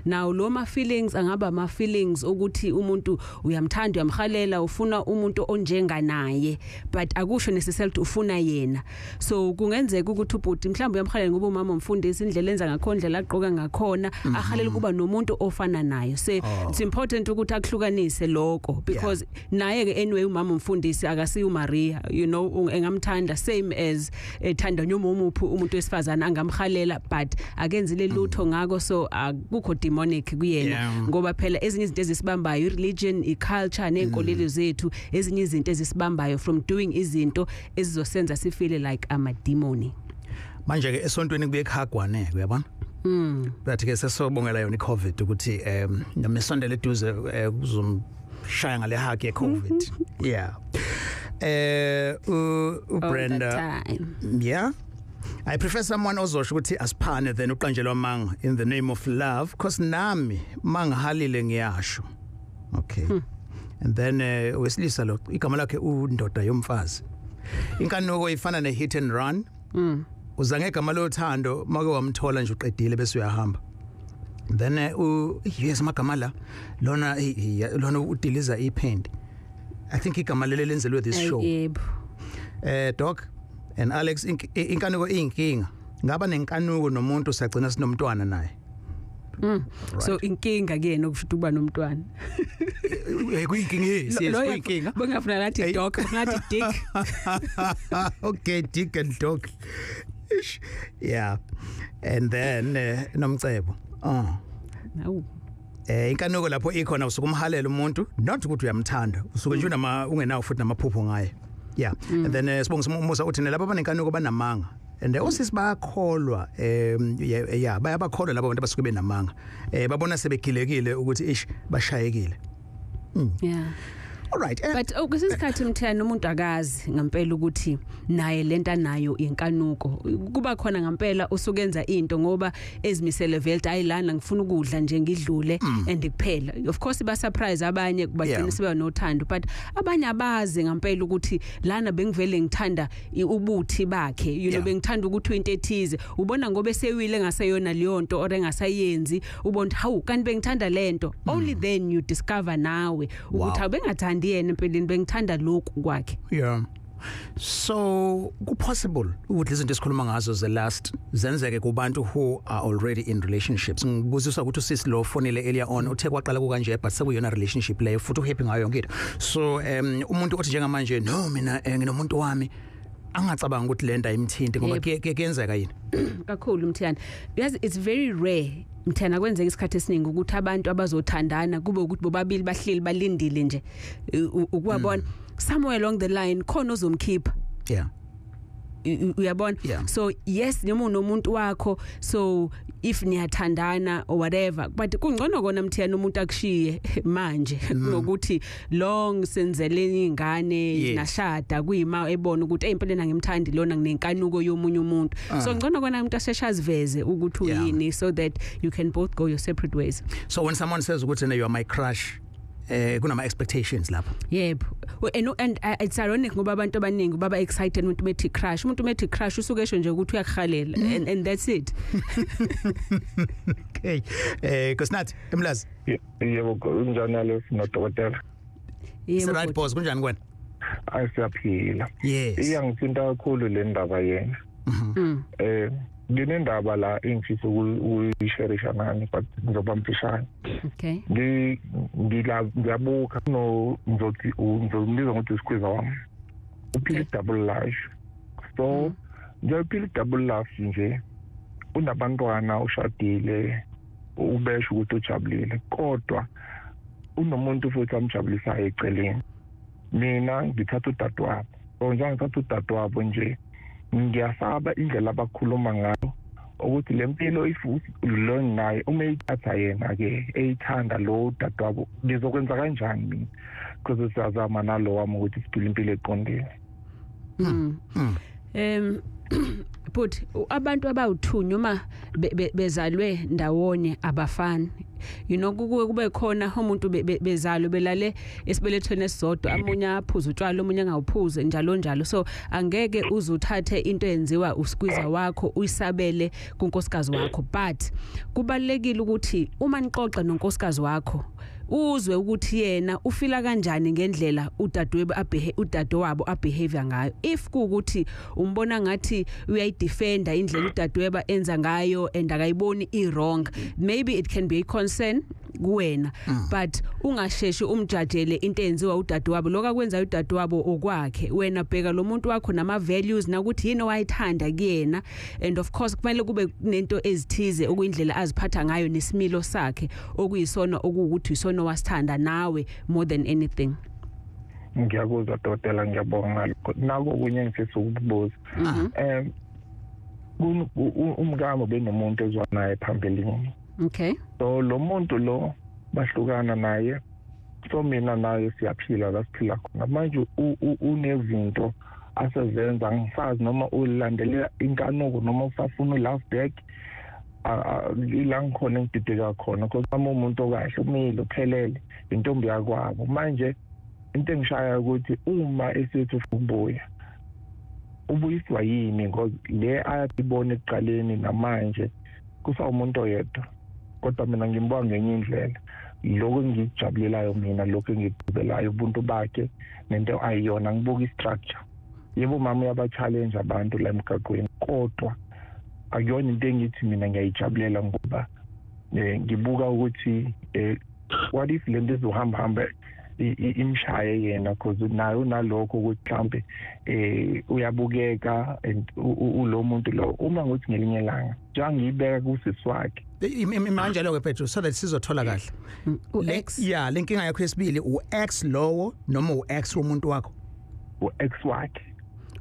Now lo ma feelings angaba ama feelings ukuthi umuntu uyamthanda, uyamhalela, ufuna umuntu onjenga naye, but akusho necessarily ufuna yena. So kungenzeka ukuthi ubhuti mhlawumbe uyamhalela ngoba umama umfundisi, indlela enza ngakhona, indlela aqoka ngakhona, ahalela kuba nomuntu ofana naye. So it's important ukuthi akuhlukanise lokho, because naye ke anyway umama umfundisi akasiyo uMaria, engamthanda same as ethanda noma umuphi umuntu wesifazana angamhalela, but akenzile lutho ngako, so akukho demonic kuyena, ngoba phela ezinye izinto ezisibambayo, religion, iculture nenkolelo zethu, ezinye izinto ezisibambayo from doing izinto ezizosenza sifeel like ama demon. Manje ke esontweni kubuye kuhagwane, uyabona? Bathi ke sesobongela yona iCovid ukuthi noma isondele eduze kuzomshaya ngale hug ye COVID. Yeah. uBrenda, yeah. I prefer someone ozosho ukuthi asiphane then uqanjelwa amanga in the name of love, cause nami mangihalile ngiyasho. Okay. And then wesilisa lo, igama lakhe undoda yomfazi. Inkanuko ifana ne hit and run. Uza ngegama lothando, make wamthola nje uqedile bese uyahamba. Then yes, amagama la lona lona udiliza ipaint. I think igama leli lenzelwe this show. Yebo. Doc and Alex, inkanuko iyinkinga. Ngaba nenkanuko nomuntu sagcina sinomntwana naye. Right. So inkinga kuyena okusho ukuba nomntwana. Kuyinkinga, yes, kuyinkinga. Bengafuna nathi dog, ngathi dick. Okay, dick and dog. Ish. Yeah. And then nomcebo. Oh. No. Inkanuko lapho ikhona usuke umhalela umuntu, not ukuthi uyamthanda. Usuke nje unama ungenawo futhi namaphupho ngaye. Yeah. And then sibonga umusa uthi laba abanenkanuko banamanga. And osisi bayakholwa, yeah, bayabakholwa labo bantu abasuke benamanga. Babona sebegilekile ukuthi ish bashayekile. Yeah. All right. But kwesikhathi, Mthiyane, umuntu akazi ngempela ukuthi naye lento anayo inkanuko. Kuba khona ngempela usukenza into ngoba ezimisele vele, hayi lana ngifuna ukudla nje ngidlule and kuphela. Of course ba surprise abanye kubagcina siba nothando, but abanye abazi ngempela ukuthi lana bengivele ngithanda ubuthi bakhe, bengithanda ukuthi into ethize, ubona ngoba esewile ngaseyona leyo nto or engasayenzi, ubona hawu kanti bengithanda lento. Only then you discover nawe ukuthi abengathandi yena empeleni, bengithanda lokhu kwakhe. Yeah. So ku possible ukuthi izinto esikhuluma ngazo ze lust zenzeke kubantu who are already in relationships? Ngibuziswa ukuthi usisi lo fonile earlier on uthe kwaqala kukanje, but sekuyona relationship leyo futhi uhappy ngayo yonke into. So umuntu othi njengamanje, no, mina nginomuntu wami, angacabanga ukuthi lento ayimthinti ngoba kuyenzeka yini? Kakhulu, Mthiyane. Yazi, it's very rare, Mthiyane, kwenzeka isikhathi esiningi ukuthi abantu abazothandana kube ukuthi bobabili bahleli balindile nje ukuwabona. Somewhere along the line khona ozomkhipha. Uyabona? So yes, noma unomuntu wakho, so if niyathandana or whatever, but kungcono kona, Mthiyane, umuntu akushiye manje kunokuthi long senzeleni ingane nashada kuyima ebona ukuthi hey, impela ngimthandi lona, nginenkanuko yomunye umuntu. So ngcono kona umuntu asheshe aziveze ukuthi uyini, so that you can both go your separate ways. So when someone says ukuthi you are my crush, kunama expectations lapha. Yebo, and it's ironic ngoba abantu abaningi baba excited umuntu bethi crush. Umuntu methi crush usuke esho nje ukuthi uyakuhalela and that's it. Okay, Nkosinathi eMlazi. Yebo, kunjani alo nodokotela? Yebo, right boss, kunjani kwena? Asiyaphila. Yes. Iyangithinta kakhulu le ndaba yena. Nginendaba la engifisa ukuyisharisha nani, but ngizoba mfishane. Okay. Ngila ngiyabuka no ngizothi ngizombiza ngokuthi usikhwiza wami. Uphila double life. So ngiyaphila double life nje. Unabantwana, ushadile, ubesho ukuthi ujabulile, kodwa Unomuntu futhi amjabulisayo eceleni. Mina ngithatha udadewabo, so njengoba ngithatha udadewabo nje, ngiyasaba indlela abakhuluma ngayo ukuthi le mpilo if lo naye uma eyithatha yena ke eyithanda lo dadewabo, ngizokwenza kanjani mina? Because siyazama nalo wami ukuthi siphile impilo eqondile. But abantu abawu2 noma bezalwe ndawonye abafani. Kuke kube khona umuntu bezalwe belale esibelethweni esisodwa, amunye aphuza utshwala, omunye angawuphuze, njalo njalo. So angeke uzuthathe into eyenziwa uskwiza wakho uyisabele kunkosikazi wakho, but kubalekile ukuthi uma nixoxa nonkosikazi wakho uzwe ukuthi yena ufila kanjani ngendlela udadewabo udadewabo abehavior ngayo. If kuukuthi umbona ngathi uyayidefenda indlela udadewabo enza ngayo and akayiboni i wrong, maybe it can be a concern kuwena, but ungasheshi umjajele into eyenziwa udadewabo. Lokho akwenza udadewabo okwakhe, wena bheka lo muntu wakho nama values nakuthi yini owayithanda kuyena, and of course kumele kube nento ezithize okuyindlela aziphatha ngayo nesimilo sakhe okuyisona okuwukuthi isona wasithanda nawe more than anything. Ngiyakuzwa dokotela, ngiyabonga ngalokho. Nako okunye engifisa ukukubuza, umkami benomuntu ezwanaye phambilini. So lo muntu lo bahlukana naye, so mina naye siyaphila la siphila khona manje. Unezinto asezenza ngisazi noma ulandelela inkanuko noma usafuna u-love back. Ila ngikhona engidideka khona, because uma umuntu okahle umile uphelele intombi yakwabo. Manje into engishaya ukuthi uma esithi ufuna ukubuya, ubuyiswa yini? Because le ayibona ekuqaleni namanje kusawumuntu oyedwa, kodwa mina ngimbuka ngenye indlela. Lokho engikujabulelayo mina, lokho engikubelayo ubuntu bakhe nento ayiyona, ngibuka i-structure. Yebo, mama uyaba-challenge abantu la emgaqweni, kodwa akuyona into engithi mina ngiyayijabulela, ngoba ngibuka ukuthi what if le nto izohamba hamba imshaye yena, because naye unalokho ukuthi mhlambe uyabukeka and ulo muntu lo uma ngokuthi ngelinye ilanga njengibeka kusisi wakhe. Manje ke Petro, so that sizothola kahle u-ex, yeah, lenkinga yakho yesibili u-ex lowo noma u-ex womuntu wakho? U-ex wakhe.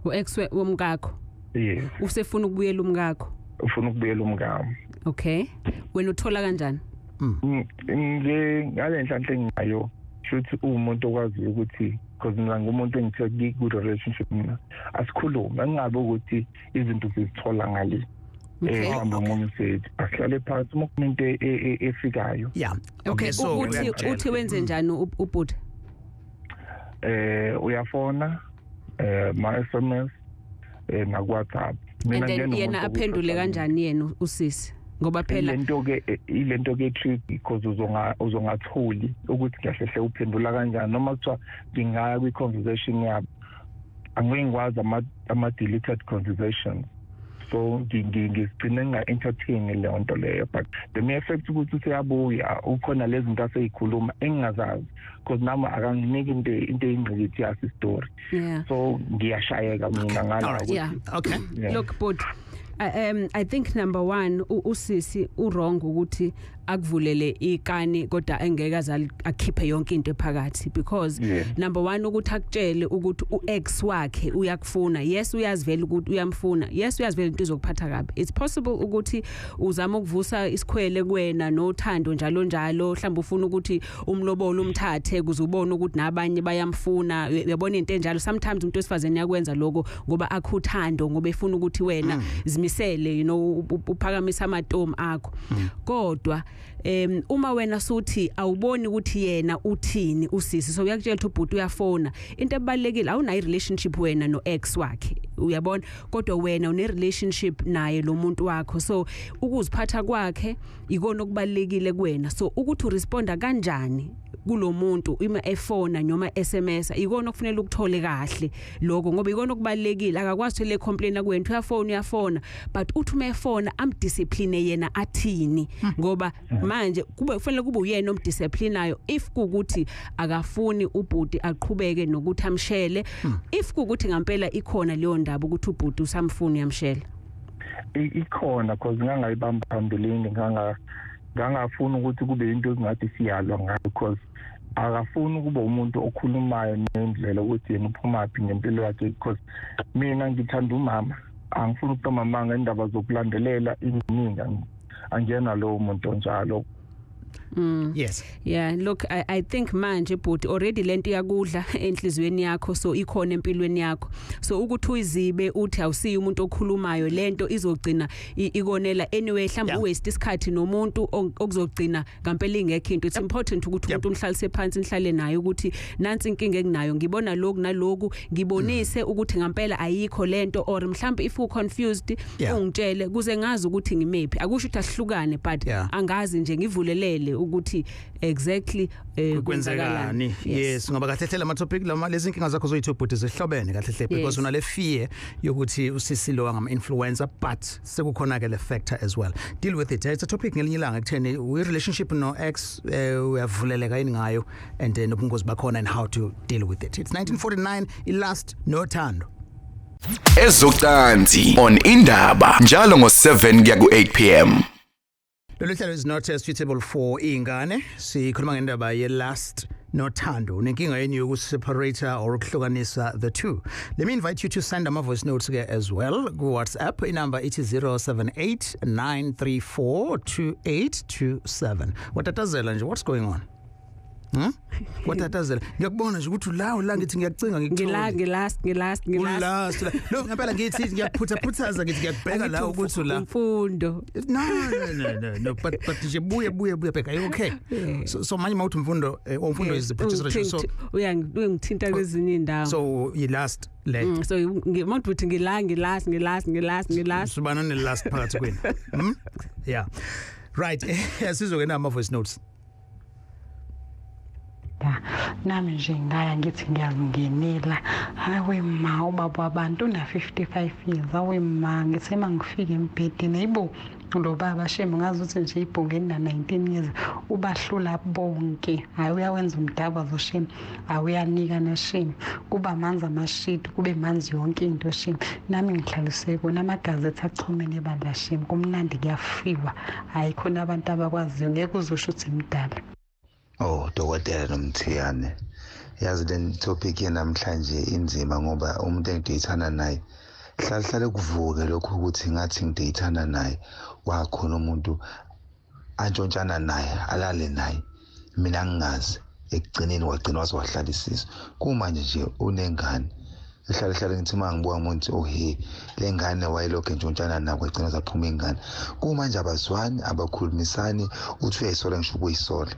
U-ex womkakho? Yes. Usefuna ukubuyela umkakho? Ufuna ukubuyela umkami. Okay, wena uthola kanjani? Nje ngale nhlanhla enginayo, shuthi umuntu okwaziyo ukuthi, because mina ngumuntu engithe ku relationship mina asikhulume, angingabe ukuthi izinto sizithola ngale. Mhlawumbe omunye usethi asihlale phansi uma kunento efikayo. Yeah. Okay, so uthi wenze njani ubhuti? Uyafona, ma SMS, na WhatsApp. Mina yena aphendule kanjani yena usisi? Ngoba phela ilento ke trick, because uzongatholi ukuthi kahle hle uphendula kanjani, noma kuthiwa ngingaya kwi conversation yabo angeke ngikwazi ama deleted conversations, so ngigcine nginga-entertain leyo nto leyo. But the mere fact ukuthi useyabuya ukhona lezi zinto aseyikhuluma engingazazi, because nami akanginiki into eyingqikithi yasi story, so ngiyashayeka mina ngala. Okay. Look but I think number 1 usisi uwrong ukuthi akuvulele ikani kodwa engeke azali akhiphe yonke into ephakathi, because number 1 ukuthi akutshele ukuthi uex wakhe uyakufuna. Yes, uyazivela ukuthi uyamfuna. Yes, uyazivela into izokuphatha kabi. It's possible ukuthi uzama ukuvusa isikhwele kuwena nothando njalo njalo, mhlawumbe ufuna ukuthi umlobolo umthathe kuze ubone ukuthi nabanye bayamfuna, uyabona into enjalo. Sometimes umuntu wesifazane yakwenza lokho ngoba akhuthando, ngoba efuna ukuthi wena zimisele, you know, uphakamisa amatomu akho. Kodwa uma wena suthi awuboni ukuthi yena uthini usisi, so uyakutshela ukuthi ubhuti uyafona, into ebalekile awunayo relationship wena no ex wakhe, uyabona, kodwa wena une relationship naye lo muntu wakho, so ukuziphatha kwakhe ikona okubalekile kuwena. So ukuthi uresponda kanjani kulomuntu ima efona noma SMS ikona okufanele ukuthole kahle lokho, ngoba ikona okubalekile. Akakwazi le complain kuwena uyafona uyafona, but uthi uma efona amdiscipline yena athini, ngoba manje kube kufanele kube uyena omdisciplinayo if kukuthi akafuni ubhuti aqhubeke nokuthi amshele, if kukuthi ngempela ikhona leyo ndaba ukuthi ubhuti usamfuna uyamshela. Ikhona, because ngangayibamba phambilini, ngangafuna ukuthi kube into engathi siyalwa ngayo, because Akafuni ukuba umuntu okhulumayo nendlela ukuthi yena uphumaphi ngempilo yakhe, because mina ngithanda umama, angifuni ukuqamba amanga. Indaba zokulandelela iningi, angiyena lowo muntu onjalo. Yes. Yeah, look, I think manje, but already lento iyakudla enhlizweni yakho, so ikhona empilweni yakho. So ukuthi uyizibe uthi awusiyi umuntu okhulumayo, lento izogcina ikonela anyway. Mhlawumbe uwaste isikhathi nomuntu okuzogcina ngempela ingekho into. It's important ukuthi umuntu umhlalise phansi, nihlale naye ukuthi nansi inkinga enginayo, ngibona lokhu naloku, ngibonise ukuthi ngempela ayikho lento, or mhlawumbe if u confused ungitshele kuze ngazi ukuthi ngimephi. Akusho ukuthi asihlukane, but angazi nje, ngivulelele ukuthi exactly kwenzakalani. Yes, ngoba kahle hle lama topic lama, lezi inkinga zakho zoyi-two, but zihlobene kahle hle, because unale fear yokuthi usisi lo angama influencer, but sekukhona ke le factor as well. Deal with it. It's a topic ngelinye ilanga ekutheni we relationship no ex, uyavuleleka yini ngayo, and then nobungozi bakhona and how to deal with it. It's 1949, i-lust nothando. Ezocansi on Indaba njalo ngo7 kuya ku8 pm. Lolu hlelo is not suitable for ingane. Sikhuluma ngendaba ye lust nothando. Unenkinga yini yokuseparate or ukuhlukanisa the two? Let me invite you to send ama voice notes ke as well ku WhatsApp, inumber ithi 078 934 2827. Watatazela nje, what's going on? Watatazela, ngiyakubona nje ukuthi ulawo la, ngithi ngiyakucinga. Ngila, ngilast, ngilast, ngilast. Ulast no, ngempela ngithi ngiyaphutha-phuthaza, ngithi ngiyakubheka la ukuthi ula. Mfundo. No, but nje buye, buye, buye, bheka, you okay? So manje mawuthi Mfundo, umfundo is the producer, so Uyangithinta kwezinye indawo. So you last le. So ngimuntu uthi ngila, ngilast, ngilast, ngilast, ngilast. Subana ne last phakathi kwenu. Yeah, right, asizoke nama voice notes. Nami nje ngaya ngithi ngiyazingenela, hawe ma, ubaba wabantu una 55 years, awe ma, ngithe mangifika embhedeni, ayibo lo baba, shame, ngazi ukuthi nje ibhonge na 19 years ubahlula bonke. Hayi, uyawenza umdabazo, shame, awuyanika na, shame, kuba manzi amashiti, kube manzi yonke into, shame. Nami ngihlalise kona amagazethi achumene ebandla, shame, kumnandi, kuyafiwa. Hayi, khona abantu abakwaziyo, ngeke uzosho ukuthi mdala. Oh, dokotela noMthiyane, yazi le topic namhlanje inzima, ngoba umuntu engideyithana naye hlala hlale kuvuke lokho ukuthi ngathi ngideyithana naye wakhona umuntu antshontshana naye, alale naye, mina ngingazi. Ekugcineni wagcina waze wahlalisiswa, kumanje nje unengane. Ehlale hlale ngithi uma ngibuka umuntu, oh he, le ngane wayelokhu entshontshana nayo, kwagcina zaphuma ingane. Kumanje abazwani, abakhulumisani, uthi uyayisola ngisho ukuyisola.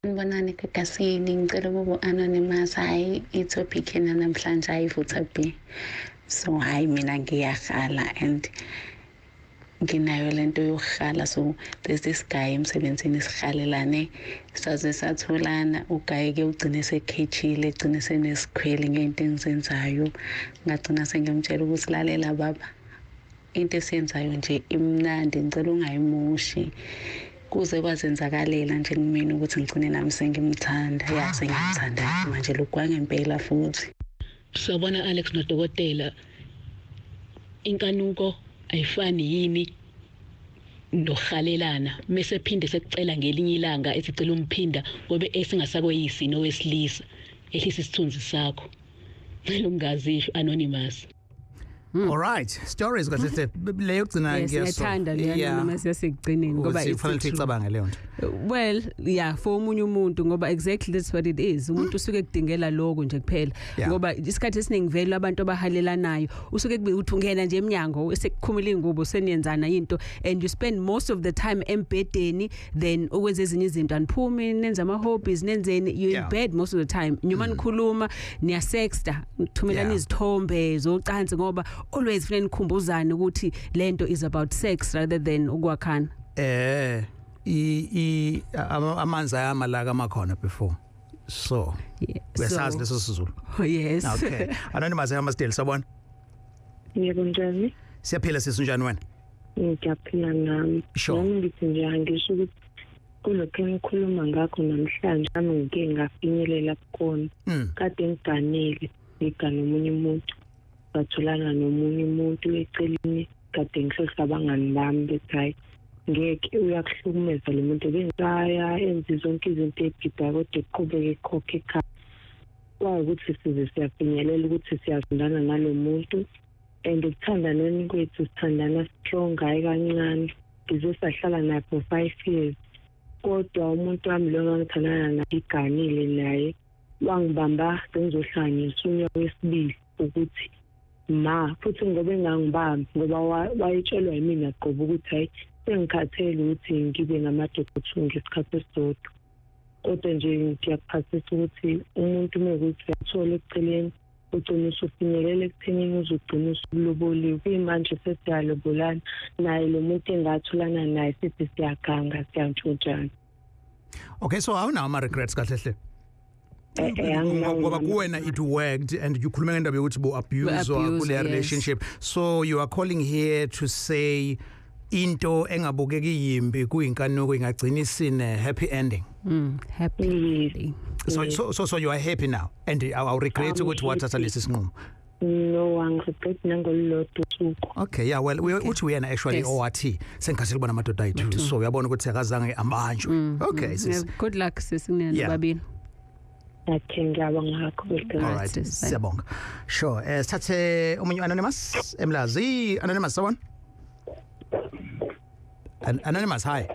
Sanibonani Gagasini, ngicela ukuba anonymous. Hayi, i-topic yena namhlanje ayivutha b. So hayi, mina ngiyahala and nginayo lento yokuhala. So there's this guy emsebenzini, sihalelane saze satholana. Uguy ke ugcine sekhethile, egcine senesikhwele ngento engizenzayo. Ngagcina sengimtshela ukuthi lalela baba, into esiyenzayo nje imnandi, ngicela ungayimoshi. Kuze kwazenzakalela nje kumina ukuthi ngigcine nami sengimthanda, ya, sengimthanda manje lokhu kwangempela futhi. Sawubona Alex nodokotela. Inkanuko ayifani yini nokuhalelana? Mase phinde sekucela ngelinye ilanga esicela umphinda ngoba esingasakoyisi nowesilisa, ehlisa isithunzi sakho. Ngicela ungazisho, anonymous. All right, stories kahle leyo gcina. Yes, ngiyathanda leyo noma siyasekugcineni ngoba kufanele ukuthi icabange leyo nto. Well, yeah, for omunye umuntu, ngoba exactly that's what it is. Umuntu usuke kudingela lokho nje kuphela, ngoba isikhathi esiningi vele abantu abahalelanayo usuke kube uthi ungena nje eminyango sekukhumula ingubo, seniyenzana into, and you spend most of the time embedeni then ukwenza ezinye izinto, aniphumi nenza ama hobbies, nenzeni, you in bed most of the time. Noma nikhuluma, niyasexta, nithumelana izithombe zocansi, ngoba always kufanele nikhumbuzane ukuthi lento is about sex rather than ukwakhana. I amanzi ayamalaka amakhona before, so uyasazi leso Sizulu. Yes. Okay, anonymous eHammarsdale, sawubona. Yebo, njani? Siyaphila sisi, unjani wena? Ngiyaphila nami. Nami ngithi nje angisho ukuthi kulokhu engikhuluma ngakho namhlanje, nami ngike ngafinyelela kukhona. Kade ngiganile, ngigana omunye umuntu, ngatholana nomunye umuntu eceleni, kade ngihlohla abangani bami bethi hayi, Ngeke, uyakuhlukumeza lo muntu, bengaya enze zonke izinto ebhidayo, kodwa eqhubeke ekhokhe ekhaya. Kwawukuthi size siyafinyelela ukuthi siyazondana nalo muntu, and ukuthandaneni kwethu sithandana strong, hayi kancane. Ngize sahlala naye for 5 years, kodwa umuntu wami lo engangithandana naye iganile naye, wangibamba sengizohlanyisa unyaka wesibili ukuthi ma futhi, ngoba engangibambi, ngoba wayetshelwa yimina qobo ukuthi hayi, sengikhathele ukuthi ngibe namadoda two ngesikhathi esisodwa. Kodwa nje ngiyakuphasisa ukuthi umuntu uma ukuthi uyathola eceleni, ugcina usufinyelela ekuthenini uzogcina usuloboliwe. Kuyimanje sesiyalobolana naye lo muntu engatholana naye, sithi siyaganga, siyantshontshana. Okay, so awunawo ama regrets kahle hle? Ngoba kuwena it worked, and you khuluma ngendaba yokuthi bo abuse kule relationship, so you are calling here to say into engabukeki yimbi kuyinkanuko ingagcina isine happy ending. Happy ending. So you are happy now and I regret ukuthi wathatha lesi sinqumo? No, angiregret nangolulodwa usuku. Okay, yeah, well, uthi uyena actually owathi sengikhathele ukubona amadoda ayi-2, so uyabona ukuthi akazange ambanjwe. Okay, sis. Good luck, sis, kunina nobabili. Okay, ngiyabonga kakhulu. All right, siyabonga. Sure, sithathe omunye anonymous eMlazi. Anonymous, sawubona. Anonymous, hi.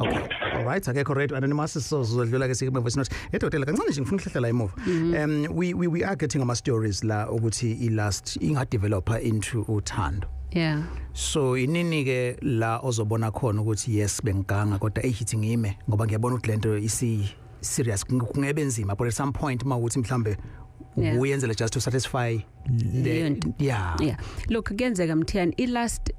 Okay, all right, akekho right anonymous, so sizodlula ke sike voice note. Edokotela, kancane nje ngifuna ukuhlahla la emuva. We are getting ama stories la ukuthi i lust inga developer into uthando. So inini ke la ozobona khona ukuthi yes, bengiganga, kodwa ehithi ngime ngoba ngiyabona ukuthi lento isi serious, kungebe nzima, but at some point mawukuthi mhlambe uyenzela just to satisfy le, yeah. Look, kuyenzeka, Mthiyane, i-lust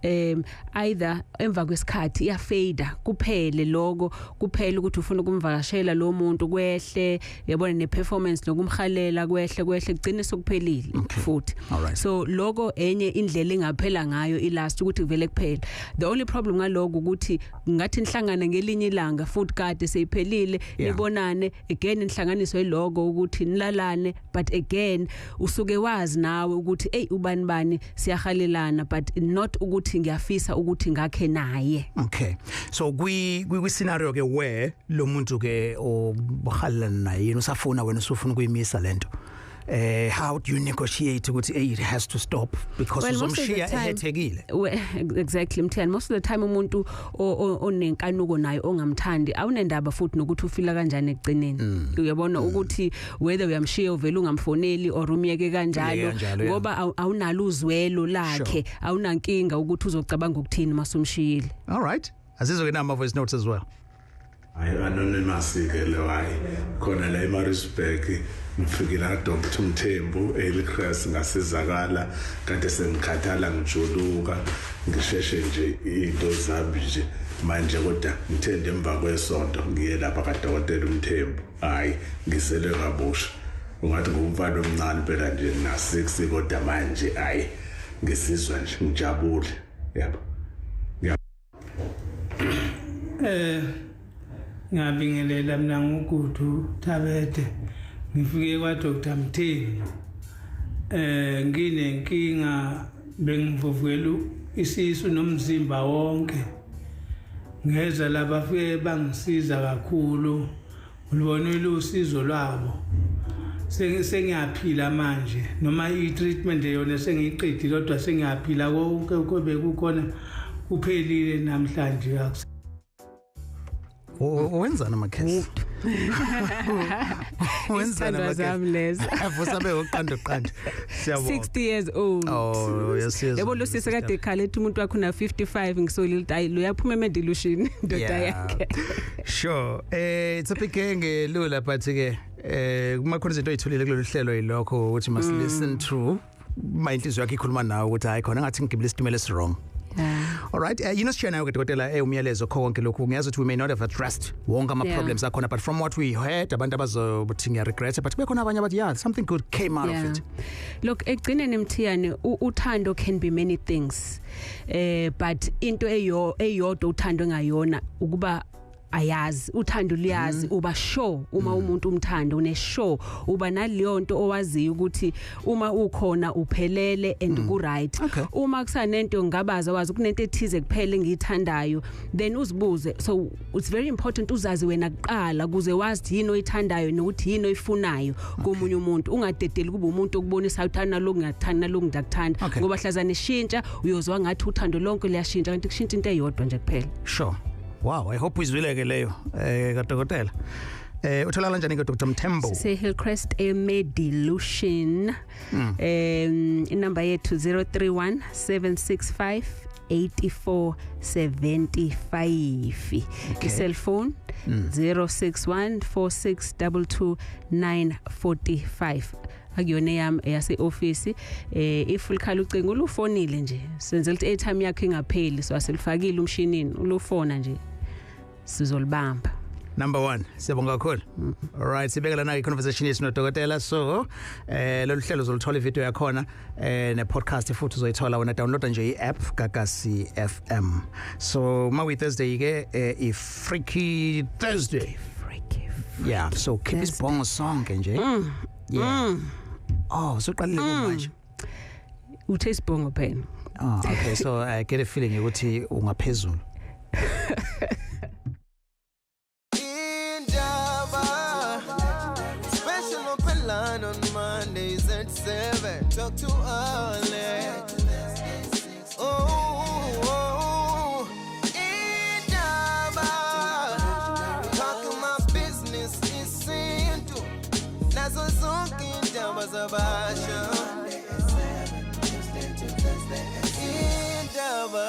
either emva kwesikhathi iyafade, kuphele lokho, kuphele ukuthi ufuna ukumvakashela lo muntu, kwehle, yabona, ne-performance nokumhalela kwehle, kwehle, kugcine sokuphelile futhi. So lokho enye indlela engaphela ngayo i-lust, ukuthi kuvele kuphela. The only problem ngaloko ukuthi ngathi nihlangane ngelinye ilanga futhi kade seyiphelile, nibonane again, nihlanganiswe iloko ukuthi nilalane, but again usuke wazi nawe ukuthi hey, ubani bani siyahalelana, but not ukuthi ngiyafisa ukuthi ngakhe naye. Okay, so kwi scenario ke where lo muntu ke ohalelana naye yena usafuna, wena usufuna ukuyimisa lento, how do you negotiate ukuthi hey, it has to stop because uzomshiya ehethekile? Exactly, Mthiyane, most of the time umuntu onenkanuko naye ongamthandi awunendaba futhi nokuthi ufila kanjani ekugcineni. Uyabona ukuthi whether uyamshiya uvela ungamfoneli or umyeke kanjalo, ngoba awunalo uzwelo lakhe, awunankinga ukuthi uzocabanga ukuthini masumshiyile. All right, asizoke nama voice notes as well. Hayi, anonymous ke lo. Hayi, khona la eMaritzburg ngifikela Dr Mthembu eLicross, ngasizakala. Kade sengikhathala, ngijuluka, ngisheshe nje into zami nje manje, kodwa ngithende emva kwesonto ngiye lapha kaDokotela uMthembu, hayi, ngisele kabusha. Ungathi ngumfana omncane phela nje na 6, kodwa manje hayi, ngisizwa nje ngijabule, yabo. Ngiyabingelela, mina nguGudu Thabede, ngifike kwa Dr Mthembu. Nginenkinga, bengivuvukela isisu nomzimba wonke. Ngeza lapha, fike bangisiza kakhulu, ngilibonile usizo lwabo. Sengiyaphila manje, noma i-treatment yona sengiyiqedile, kodwa sengiyaphila, konke kube kukhona kuphelile namhlanje. Wenzani amakhesi? Wenzani amakhesi? Avusa be uqando qando. Siyabonga. 60 years old. Oh, yes. Yabo lo sisi kade ekhala ethi umuntu wakhe una 55, ngisolile ukuthi hayi, lo yaphuma emedelution indoda yakhe. Sure. It's a big lula, but ke kuma khona izinto ezithulile kulolu hlelo, yilokho ukuthi must listen to my inhliziyo yakhe ikhuluma nawe ukuthi hayi, khona ngathi ngigibele isitimela esi wrong. All right, sishiya nayo ke, dokotela, umyalezo kho konke lokhu. Ngiyazi ukuthi we may not have addressed wonke ama problems akhona, but from what we heard, abantu abazothi ngiya regret, but bekhona abanye abathi yeah, something good came out of it. Look, ekugcineni, Mthiyane, uthando can be many things. But into eyodwa uthando engayona ukuba Ayazi uthando luyazi, uba sure uma umuntu umthanda, une sure, uba naleyo nto owaziyo ukuthi uma ukhona uphelele and ku right. Uma kusanento ngabaza, wazi kunento ethize kuphela engiyithandayo, then uzibuze. So it's very important uzazi wena kuqala kuze wazi yini oyithandayo nokuthi yini oyifunayo komunye umuntu. Ungadedeli kube umuntu okubonisa uthanda naloku, ngiyakuthanda naloku, ngiyakuthanda, ngoba hlazana ishintsha, uyozwa ngathi uthando lonke liyashintsha, kanti kushintsha into eyodwa nje kuphela. Sure. Wow, I hope uyizwile ke leyo kadokotela. Utholakala kanjani ke, Dr Mthembu? Se Hillcrest eMedilution. Inamba yethu 031 765 8475. Okay. I-cell phone 061 4622 945. Akuyona yami, eyase office. If ulikhala ucingo ulufonile nje, senzela ukuthi airtime yakho ingapheli, so aselifakile umshinini, ulufona nje sizolibamba. Number 1, siyabonga kakhulu. All right, sibeka lana i conversation yethu nodokotela. So lolu hlelo uzolithola ivideo yakhona ne podcast futhi uzoyithola wena download nje i-app Gagasi FM. So ma we Thursday ke, i Freaky Thursday. Freaky. Yeah, so keep isibongo sonke nje. Yeah. Oh, so uqalile manje. Uthe isibongo phela. Oh, okay, so I get a feeling ukuthi ungaphezulu. Indaba Special open line on Mondays at 7. Talk to Alex. Oh, Indaba. Talking my business isintu. Nazo zonke indaba zabasha. Indaba.